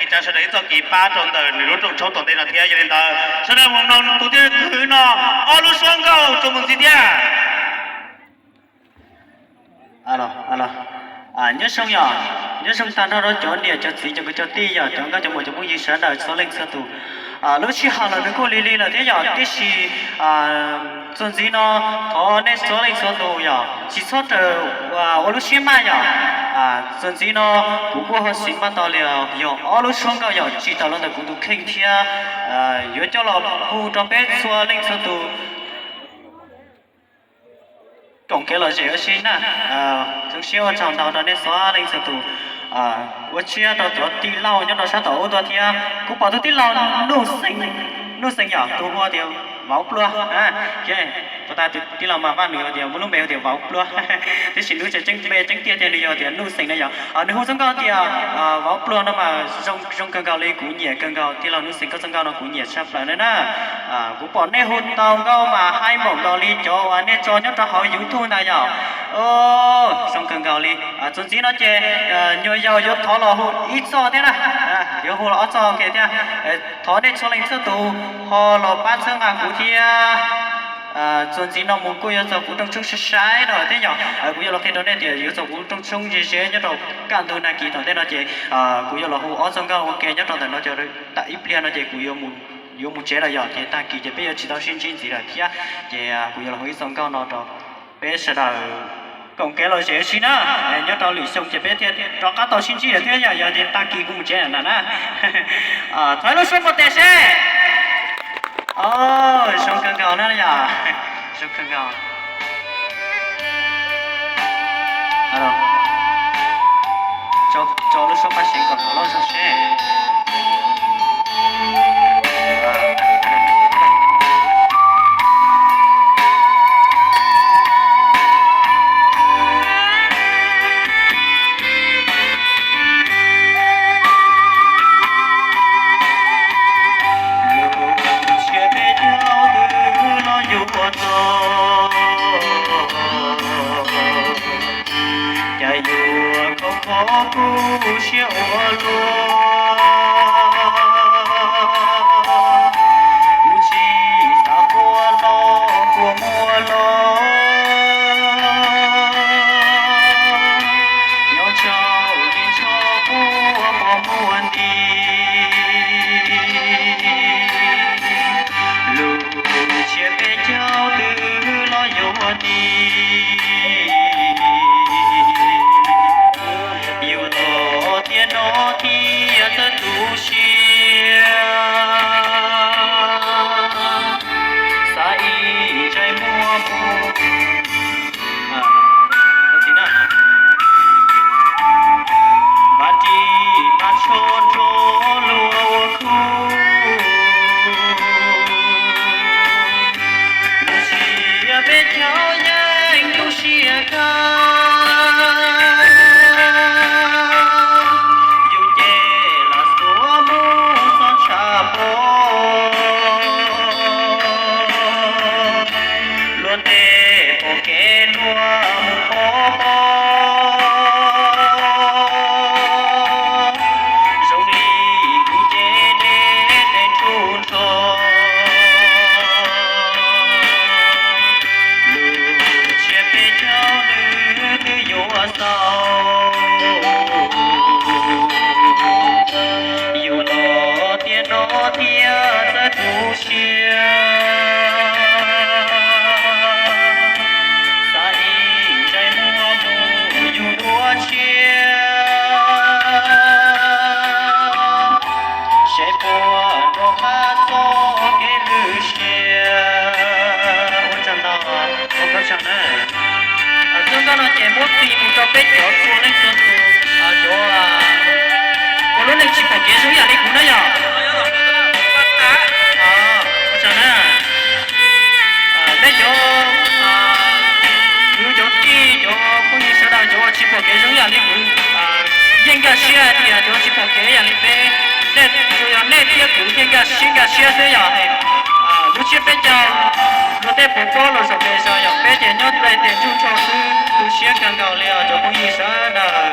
Ib tsam sawv daws ib txoj kev pab rau ntawm nws lub rooj tshoob tom ntej no thiab. Yog li ntawd sawv daws mus mloog tus tij laug Khwv no ob lub suab nkauj tso mus ntxiv thiab. Nyob zoo yom, nyob zoo tag nrho rau cov niam cov txiv cov kwv cov tij yom, cov nkauj cov muam cov phooj ywg sawv daws txhua leej txhua tus. Lub sij hawm los nws kuj lig lig lawm thiab yom, tiam sis txuas ntxiv no thov nej txhua leej txhua tus yom tsis txhob raws ua lub siab maj yom. Txuas ntxiv no kuv kuj ho xav maj tau li yog ob lub suab nkauj yom tsim tau los ntawm kuv tus kheej thiab yuav coj los hu rau peb txhua leej txhua tus koom kev lom zem ua si na. Zoo siab ua tsaug ntau rau nej txhua leej txhua tus. Ua tsaug rau cov tij laug nyob rau sab tom ub tuaj thiab. Kuv pom tus tij laug Nuj Xeem, Nuj Xeem yom, tus hu tias Vauv Pluag. Puas tas tus tij laug mas Vaj nws tias muaj lub npe hu tias Vauv Pluag, tiam sis nws tseem tseeb npe tseeb tiag ces nws yog tias Nuj Xeem na yom. Nws hu txoj nkauj tias Vauv Pluag no mas zoo kawg nkaus li, kuv nyiam kawg nkaus. Tij laug Nuj Xeem, koj txoj nkauj no kuv nyiam tshaj plaws li na. Kuv pom nej hu tau nkauj mas haib npaum nkaus li cov uas nej tso nyob rau hauv YouTube ntag yom. Zoo kawg nkaus li. Txuas ntxiv no ces nyuam yaus yuav thov los hu ib txoj thiab na, yuav hu los ob txoj ua ke thiab. Thov nej txhua leej txhua tus ho los pab txhawb nqa kuv thiab. Txuas ntxiv no mus kuj yuav txog kuv rooj tshoob sai sai no thiab yom. Kuv yuav los qhia rau nej tias yuav txog kuv rooj tshoob ze ze nyob rau kaj ntug nag kis tom ntej no ces kuv yuav los hu ob txoj nkauj ua ke nyob rau ntawm no, tam ib pliag no ces kuv yuav mus tsev lawm yom, ces tag kis ces peb yuav tsis tau sib ntsib ntxiv lawm thiab. Ces kuv yuav los hu ib txoj nkauj no rau peb sawv daws koom kev lom zem ua si na. Nyob rau lwm xyoo ces peb thiaj rov qab tau sib ntsib lawm thiab yom, yog tias tag kis kuv mus tsev lawm na. Thov ib lub suab npau tes seb. Zoo kawg nkaus na yom. Zoo kawg nkaus. Tso lub suab paj seev kom tau loj zog seb. Lub tsiab peb caug twg los yuav txog, cas yuav khov kho kuv siab ua luaj. Kuv tsis xav quaj los quaj muag los, nyob tsaus ntuj ntsho quaj pom muag nti. Lub tsiab peb caug twg los yuav ti, yus los tiam no thiaj txawj tu siab. Xav ib ntsais muag mus mas ris mas tsho nrog luag ua khub. Lub tsiab peb caug yeej tu siab kawg, yus ces lam xuas mus txog tshav pob. Luag tej pom kev luag mus pom pob, zoo li kuv ces deb tes ntsug nrho. Lub tsiab peb caug twg twb yuav xaus, yus los tiam no thiaj txawj tu siab. Xav ib ntsais muag mus yus dua tshiab, seb puas nrog qab txoj kev lwj siab. Ua tsaug ntau, ua koj tsaug na. Txoj nkauj no ces muab fij mus rau peb cov txhua leej txhua tus, cov uas lub neej tsis pom kev zoo yam li kuv na yom. Ua tsaug na. Nej cov kwv cov tij cov phooj ywg sawv daws cov uas tsis pom kev zoo yam li kuv, yeej nkag siab tias cov tsis pom kev yam li peb, nej, tsuas yog nej thiab kuv thiaj nkag siab nkag siab xwb yom. Lub tsiab peb caug luag tej pov pob los zaum pes zog yom, peb ces nyob deb tes ntsug nrho xwb, tu siab kawg nkaus li os cov phooj ywg sawv daws.